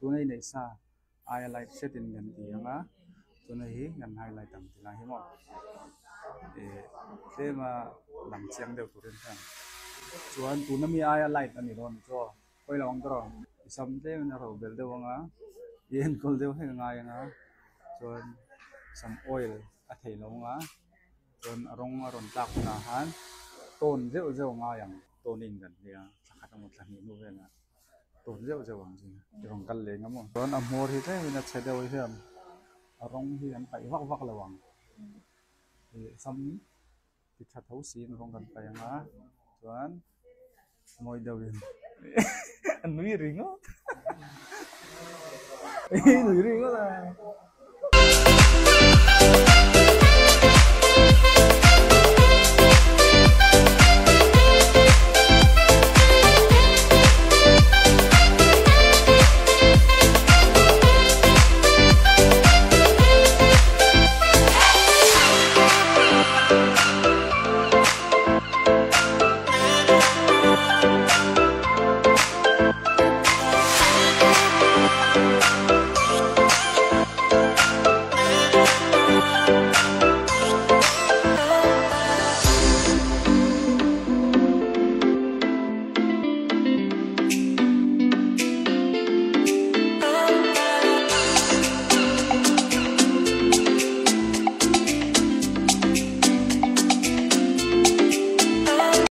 Tuna i neih sa aia light hretin kan ti ang a, tuna hi kan highlight ang ti lai hi maw ih tlema lang chiang deuh turin hian chuan tuna mi aia light a ni dawn chu aw pawi lo ang tawh i sam tlemin a ro belh deuh ang a i enkawl deuh hlek a ngai ang a chuan sam oil a theih loh ang a chuan a rawng a rawn tlak hunah khan tawn zeuh zeuh a ngai ang tawn in kan nia thla khat emaw thla hnih hnu velah. Tawp zeuh zeuh ang chu i rawn kal leh ngam aw. Chuan a hmawr hi tlemin a chhe deuh hian a rawng hi an paih vak vak lo ang. Ih sam ti tha tho siin rawng kan paih ang a chuan mawi deuhin a nui ringawt i nui ringawt a.